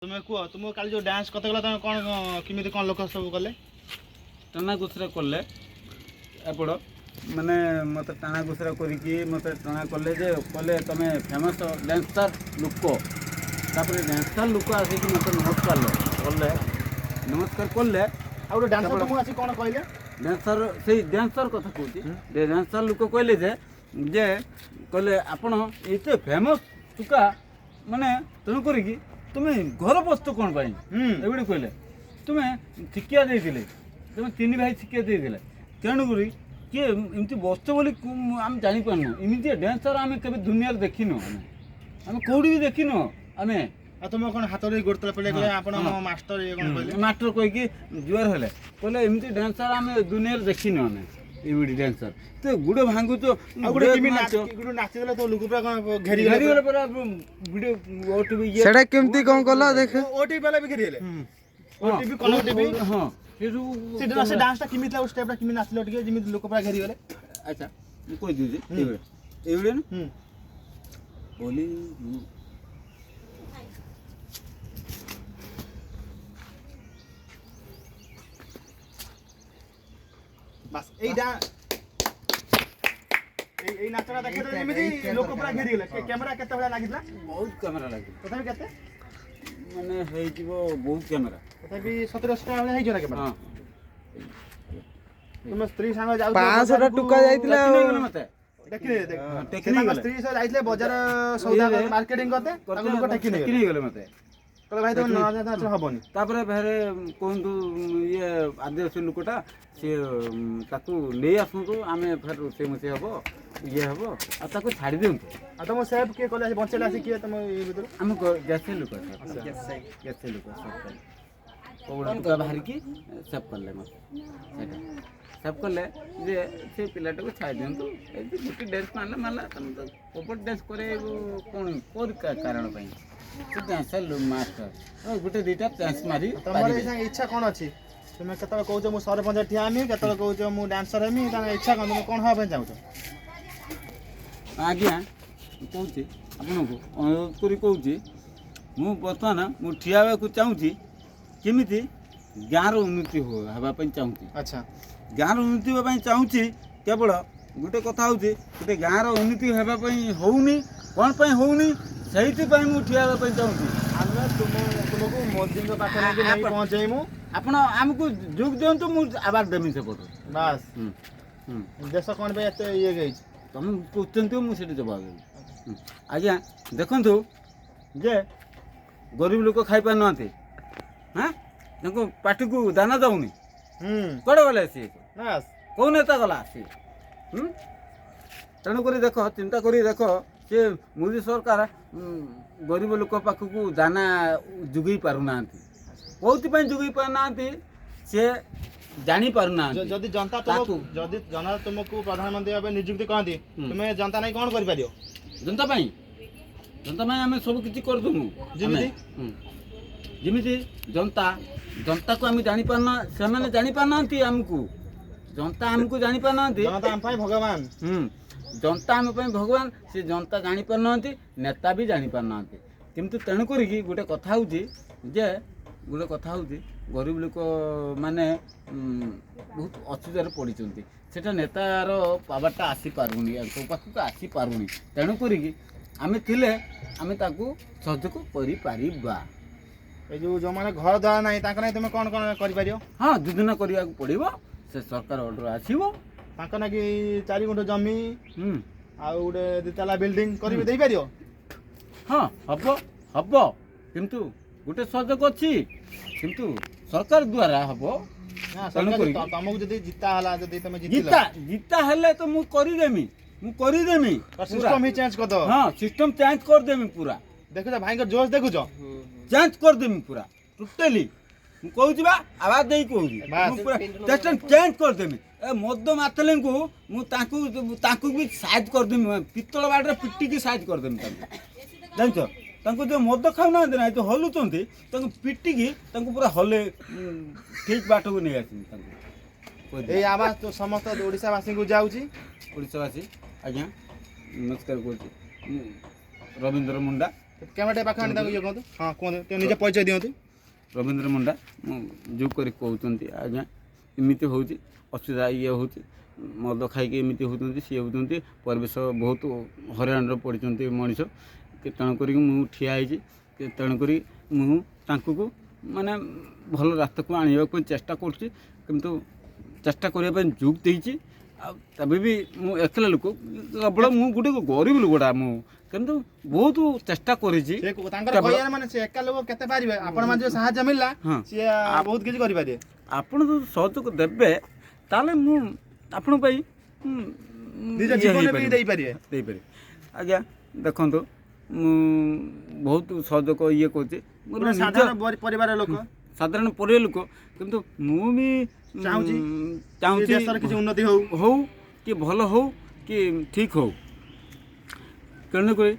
ତୁମେ କୁହ, ତୁମ କାଲି ଯେଉଁ ଡ୍ୟାନ୍ସ କଥା ଗଲା, ତମେ କ'ଣ କେମିତି କ'ଣ ଲୋକ ସବୁ କଲେ? ଟଣା ଘୁଷୁରା କଲେ ଏପଟ, ମାନେ ମୋତେ ଟାଣା ଘୁଷୁରା କରିକି ମୋତେ ଟଣା କଲେ ଯେ କହିଲେ ତୁମେ ଫେମସ୍ ଡ୍ୟାନ୍ସର ଲୋକ। ତାପରେ ଡ୍ୟାନ୍ସର ଲୋକ ଆସିକି ମୋତେ ନମସ୍କାର କଲେ, ନମସ୍କାର କଲେ। ଆଉ ଗୋଟେ ଡ୍ୟାନ୍ସର ତୁମକୁ ଆସି କ'ଣ କହିଲେ? ଡ୍ୟାନ୍ସର, ସେଇ ଡ୍ୟାନ୍ସର କଥା କହୁଛି। ଡ୍ୟାନ୍ସର ଲୋକ କହିଲେ ଯେ ଯେ କହିଲେ ଆପଣ ଏତେ ଫେମସ୍ ଟୁକା, ମାନେ ତେଣୁ କରିକି ତୁମେ ଘର ବସ୍ତୁ କ'ଣ ପାଇଁ? ଏଗୁଡ଼ି କହିଲେ, ତୁମେ ଶିକ୍ଷା ଦେଇଥିଲେ, ତୁମେ ତିନି ଭାଇ ଶିକ୍ଷା ଦେଇଥିଲେ, ତେଣୁକରି କିଏ ଏମିତି ବସ୍ତୁ ବୋଲି ଆମେ ଜାଣିପାରୁନୁ। ଏମିତି ଡ୍ୟାନ୍ସର ଆମେ କେବେ ଦୁନିଆରେ ଦେଖିନୁ, ଆମେ କେଉଁଠି ବି ଦେଖିନୁ ଆମେ। ଆଉ ତୁମ କ'ଣ ହାତରେ ଗୋଡ଼ ତଳେ ପଡ଼ିଲେ, କହିଲେ ଆପଣ ମାଷ୍ଟର, ଇଏ କ'ଣ କହିଲେ? ମାଷ୍ଟର କହିକି ଜୁହାର ହେଲେ, କହିଲେ ଏମିତି ଡ୍ୟାନ୍ସର ଆମେ ଦୁନିଆରେ ଦେଖିନୁ ଆମେ, ଏମିତି ଡ୍ୟାନ୍ସର ତ ଗୋଡ଼ ଭାଙ୍ଗୁଛ। ଆଉ ଗୋଟେ କେମିତି ଗୋଟେ ନାଚିଦେଲେ ତ ଲୋକ ପୁରା କ'ଣ ଘେରିଗଲେ? ଘେରିଗଲେ ପୁରା। ଭିଡ଼ିଓ ଓଟିଭି ଇଏ ସେଟା କେମିତି କ'ଣ କଲ ଦେଖ? ଓଟିଭି ବାଲା ବି ଘେରିଗଲେ, ଓଟିଭି, କନକ ଟିଭି। ହଁ, ସେ ସବୁ। ସେ ଡାନ୍ସଟା କେମିତି ଥିଲା, ଷ୍ଟେପଟା କେମିତି ନାଚିଲ ଟିକେ, ଯେମିତି ଲୋକ ପୁରା ଘେରିଗଲେ? ଆଚ୍ଛା, ମୁଁ କହିଦେଉଛି। ଏଇଭଳିଆ ଏଇଭଳିଆ ନା ବୋଲି। ବାସ୍, ଏଇ ଏଇ ନାଚଟା ଦେଖେଇଦେଲେ ଯେମିତି ଲୋକ ପୁରା ଘେରିଗଲେ। କ୍ୟାମେରା କେତେ ଭଳିଆ ଲାଗିଥିଲା? ବହୁତ କ୍ୟାମେରା ଲାଗିଲା। ତଥାପି କେତେ? ମାନେ ହେଇଯିବ ବହୁତ କ୍ୟାମେରା। ତଥାପି 70 80 ଟଙ୍କା ଭଳିଆ ହେଇଯିବ ନା କ୍ୟାମେରା? ହଁ। ତୁମ ସ୍ତ୍ରୀ ସାଙ୍ଗ ଯାଉଥିଲେ 500ଟା ଟୁକା ଯାଇଥିଲା। ଟେକି ନେଇଗଲେ ମତେ। ଦେଖିଲେ, ଟେକି ସେ ତାଙ୍କ ନେଇଗଲେ। ସ୍ତ୍ରୀ ସହ ଯାଇଥିଲେ ବଜାର ସଉଦା ମାର୍କେଟିଂ କରତେ, ତାକୁ ଲୋକ ଟେକି ଟେକି ନେଇଗଲେ। ନେଇଗଲେ ମତେ। କହିଲେ ଭାଇ, ତମେ ନ ନାଚ ହବନି। ତାପରେ ଫେରେ କୁହନ୍ତୁ, ଇଏ ଆଦିବାସୀ ଲୋକଟା ସିଏ, ତାକୁ ନେଇ ଆସନ୍ତୁ, ଆମେ ଫେର ରୋଷେଇ ମୋଷେଇ ହବ, ଇଏ ହବ, ଆଉ ତାକୁ ଛାଡ଼ି ଦିଅନ୍ତୁ। ଆଉ ତମ ସେଫ୍ କିଏ କଲେ, ବଞ୍ଚେଇଲେ ଆସି କିଏ ତମ ଇଏ ଭିତରୁ? ଆମ ଗ୍ୟାସ ଲୋକ, ଗ୍ୟାସ ଲୋକ ସେଭ୍ କଲେ, ପଗଡ଼ ବାହାରିକି ସେଭ୍ କଲେ ମୋତେ। ସେଇଟା ସେଭ୍ କଲେ ଯେ ସେ ପିଲାଟାକୁ ଛାଡ଼ି ଦିଅନ୍ତୁ। ଏମିତି ଗୋଟେ ଡ୍ୟାନ୍ସ ମାରିଲା ମାରିଲା, ତମେ ତ କବାଡ଼ି ଡ୍ୟାନ୍ସ କରେଇବ କ'ଣ କୋଉ କାରଣ ପାଇଁ? ସେ ଡ୍ୟାନ୍ସର ମାଷ୍ଟର ଗୋଟେ ଦୁଇଟା ଡ୍ୟାନ୍ସ ମାରି ତମର ପାରିବେ। ଏଇ ଇଚ୍ଛା କ'ଣ ଅଛି? ତୁମେ କେତେବେଳେ କହୁଛ ମୁଁ ସରପଞ୍ଚ ଠିଆ ହେମି, କେତେବେଳେ କହୁଛ ମୁଁ ଡ୍ୟାନ୍ସର ହେମି, ତାଙ୍କ ଇଚ୍ଛା କ'ଣ? ତୁମେ କ'ଣ ହେବା ପାଇଁ ଚାହୁଁଛ? ଆଜ୍ଞା, ମୁଁ କହୁଛି ଆପଣଙ୍କୁ ଅନୁରୋଧ କରି କହୁଛି, ମୁଁ ବର୍ତ୍ତମାନ ମୁଁ ଠିଆ ହେବାକୁ ଚାହୁଁଛି, କେମିତି ଗାଁର ଉନ୍ନତି ହେବା ପାଇଁ ଚାହୁଁଛି। ଆଚ୍ଛା। ଗାଁର ଉନ୍ନତି ହେବା ପାଇଁ ଚାହୁଁଛି। କେବଳ ଗୋଟେ କଥା ହେଉଛି, ଗୋଟେ ଗାଁର ଉନ୍ନତି ହେବା ପାଇଁ ହେଉନି, କ'ଣ ପାଇଁ ହେଉନି, ସେଇଥିପାଇଁ ମୁଁ ଠିଆ ହେବା ପାଇଁ ଚାହୁଁଛି। ଆମେ ତୁମକୁ ମୋଦିଙ୍କ ପାଖରେ ନେଇକି ନେଇ ପହଞ୍ଚେଇମୁ। ଆପଣ ଆମକୁ ଯୋଗ ଦିଅନ୍ତୁ, ମୁଁ ଆବାଜ ଦେମି ସେପଟୁ। ବାସ୍। ହୁଁ ହୁଁ ଦେଶ କ'ଣ ପାଇଁ ଏତେ ଇଏ ହେଇଛି? ତମେ କହୁଛନ୍ତି, ମୁଁ ସେଠି ଜବାବ ଦେବି। ଆଜ୍ଞା ଦେଖନ୍ତୁ ଯେ ଗରିବ ଲୋକ ଖାଇପାରୁନାହାନ୍ତି, ହଁ, ତାଙ୍କ ପାଟିକୁ ଦାନା ଯାଉନି। କୁଆଡ଼େ ଗଲେ ସିଏ? ବାସ୍। କେଉଁ ନେତା ଗଲା ସିଏ? ତେଣୁକରି ଦେଖ, ଚିନ୍ତା କରି ଦେଖ, ସେ ମୋଦି ସରକାର ଗରିବ ଲୋକ ପାଖକୁ ଦାନା ଯୋଗେଇ ପାରୁନାହାନ୍ତି। କେଉଁଥିପାଇଁ ଯୋଗେଇ ପାରୁନାହାନ୍ତି ସେ ଜାଣିପାରୁନାହାନ୍ତି। ଯଦି ଜନତା ତୁମକୁ, ଯଦି ଜନତା ତୁମକୁ ପ୍ରଧାନମନ୍ତ୍ରୀ ଭାବେ ନିଯୁକ୍ତି କରନ୍ତି, ତୁମେ ଜନତା ନାଇଁ କ'ଣ କରିପାରିବ? ଜନତା ପାଇଁ, ଜନତା ପାଇଁ ଆମେ ସବୁ କିଛି କରିଦେବୁ। ଯେମିତି? ଯେମିତି ଜନତା, ଜନତାକୁ ଆମେ ଜାଣିପାରୁନା, ସେମାନେ ଜାଣିପାରୁନାହାନ୍ତି ଆମକୁ। ଜନତା ଆମକୁ ଜାଣିପାରୁନାହାନ୍ତି। ଜନତା ଆମ ପାଇଁ ଭଗବାନ। ଜନତା ଆମ ପାଇଁ ଭଗବାନ। ସେ ଜନତା ଜାଣିପାରୁନାହାନ୍ତି, ନେତା ବି ଜାଣିପାରୁନାହାନ୍ତି। କିନ୍ତୁ ତେଣୁ କରିକି ଗୋଟେ କଥା ହେଉଛି ଯେ, ଗୋଟେ କଥା ହେଉଛି, ଗରିବ ଲୋକମାନେ ବହୁତ ଅସୁବିଧାରେ ପଡ଼ିଛନ୍ତି। ସେଟା ନେତାର ପାୱାରଟା ଆସିପାରୁନି, ୟାଙ୍କ ପାଖକୁ ଆସିପାରୁନି। ତେଣୁ କରିକି ଆମେ ଥିଲେ ଆମେ ତାକୁ ସହଯୋଗ କରିପାରିବା। ଏଇ ଯୋଉ ଯେଉଁମାନେ ଘର ଦ୍ୱାର ନାହିଁ, ତାଙ୍କ ନାଇଁ ତୁମେ କ'ଣ କ'ଣ କରିପାରିବ? ହଁ, ଯୋଜନା କରିବାକୁ ପଡ଼ିବ, ସେ ସରକାର ଅର୍ଡ଼ର ଆସିବ। ତାଙ୍କ ନାଗି 4 ଗୁଣ୍ଠ ଜମି ଆଉ ଗୋଟେ 2 ତାଲା ବିଲ୍ଡିଂ କରିବି ଦେଇପାରିବ? ହଁ, ହବ ହବ, କିନ୍ତୁ ଗୋଟେ ସହଯୋଗ ଅଛି, କିନ୍ତୁ ସରକାର ଦ୍ୱାରା ହବ। ନା, ତେଣୁ ସରକାର କରିକି ତମକୁ ଯଦି ଜିତା ହେଲା, ଯଦି ତମେ ଜିତିଲ, ଜିତା ଜିତା ହେଲେ ତ ମୁଁ କରିଦେମି, ମୁଁ କରିଦେମି। ସିଷ୍ଟମ ହିଁ ଚେଞ୍ଜ କରିଦବ? ହଁ, ସିଷ୍ଟମ ଚେଞ୍ଜ କରିଦେମି ପୁରା। ଦେଖୁଛ ଭାଇଙ୍କ ଜୋଶ ଦେଖୁଛ? ଚେଞ୍ଜ କରିଦେମି ପୁରା ଟୋଟାଲି। ମୁଁ କହୁଛି ବା, ଆବାଜ ଦେଇ କହୁଛି। ବାସ୍। ମୁଁ ପୁରା ସିଷ୍ଟମ ଚେଞ୍ଜ କରିଦେମି। ଏ ମଦ ମାତଲେଙ୍କୁ ମୁଁ ତାଙ୍କୁ ତାଙ୍କୁ ବି ସାଇଜ କରିଦେମି, ପିତ୍ତଳ ବାଡ଼ିରେ ପିଟିକି ସାଇଜ କରିଦେମି ତାଙ୍କୁ। ଜାଣିଛ, ତାଙ୍କୁ ଯେଉଁ ମଦ ଖାଉନାହାନ୍ତି ନା, ଯେଉଁ ହଲୁଛନ୍ତି, ତାଙ୍କୁ ପିଟିକି ତାଙ୍କୁ ପୁରା ହଲେ ଠିକ୍ ବାଟକୁ ନେଇ ଆସିବି ତାଙ୍କୁ। ଏଇ ଆବାଜ ତ ସମସ୍ତ ଓଡ଼ିଶାବାସୀଙ୍କୁ ଯାଉଛି। ଓଡ଼ିଶାବାସୀ ଆଜ୍ଞା ନମସ୍କାର କହୁଛି। ମୁଁ ରବୀନ୍ଦ୍ର ମୁଣ୍ଡା। କ୍ୟାମେରା ଟିକେ ପାଖ ଆଣି ତାଙ୍କୁ ଇଏ କୁହନ୍ତୁ। ହଁ, କୁହନ୍ତୁ, ଟିକେ ନିଜ ପରିଚୟ ଦିଅନ୍ତୁ। ରବୀନ୍ଦ୍ର ମୁଣ୍ଡା। ମୁଁ ଯୋଉ କରି କହୁଛନ୍ତି ଆଜ୍ଞା, ଏମିତି ହେଉଛି ଅସୁବିଧା, ଇଏ ହେଉଛି, ମଦ ଖାଇକି ଏମିତି ହେଉଛନ୍ତି, ସିଏ ହେଉଛନ୍ତି, ପରିବେଶ ବହୁତ ହଇରାଣରେ ପଡ଼ିଛନ୍ତି ମଣିଷ। ତେଣୁ କରିକି ମୁଁ ଠିଆ ହେଇଛି। ତେଣୁକରି ମୁଁ ତାଙ୍କୁ ମାନେ ଭଲ ରାସ୍ତାକୁ ଆଣିବାକୁ ଚେଷ୍ଟା କରୁଛି, କିନ୍ତୁ ଚେଷ୍ଟା କରିବା ପାଇଁ ଯୁଗ ଦେଇଛି। ଆଉ ତେବେ ବି ମୁଁ ଏକଲା ଲୋକ, କେବଳ ମୁଁ ଗୋଟେ ଗରିବ ଲୋକଟା ମୁଁ, କିନ୍ତୁ ବହୁତ ଚେଷ୍ଟା କରିଛି। ସେ ତାଙ୍କର କହିବାର ମାନେ ସେ ଏକା ଲୋକ କେତେ ପାରିବେ। ଆପଣ ମାନେ ଯୋଉ ସାହାଯ୍ୟ ମିଳିଲା, ସିଏ ବହୁତ କିଛି କରିପାରିବେ। ଆପଣ ଯଦି ସହଯୋଗ ଦେବେ, ତାହେଲେ ମୁଁ ଆପଣଙ୍କ ପାଇଁ ନିଜ ଇଏ ଜୀବନ ବି ହେଇପାରିବି। ଦେଇପାରିବେ। ଦେଇପାରିବି ଆଜ୍ଞା। ଦେଖନ୍ତୁ, ମୁଁ ବହୁତ ସହଯୋଗ ଇଏ କରୁଛି ମୋର ଗୋଟେ ନିଜ ସାଧାରଣ ପରିବାର ଲୋକ। ସାଧାରଣ ପରିବାର ଲୋକ, କିନ୍ତୁ ମୁଁ ବି ଚାହୁଁଛି ଚାହୁଁଛି ଦେଶର କିଛି ଉନ୍ନତି ହଉ। ହଉ କି ଭଲ ହଉ କି ଠିକ୍ ହଉ। ତେଣୁକରି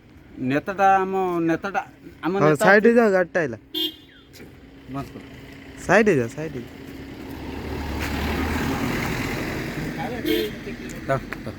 ନେତାଟା, ଆମ ନେତାଟା, ଆମ ହଁ। ନେତା ସାଇଡ୍ ଯାଅ, ଗାଡ଼ିଟା ଆଇଲା। ବନ୍ଦ କର। ସାଇଡ୍ ଯାଅ, ସାଇଡ୍। ଥାଉ, ଥାଉ।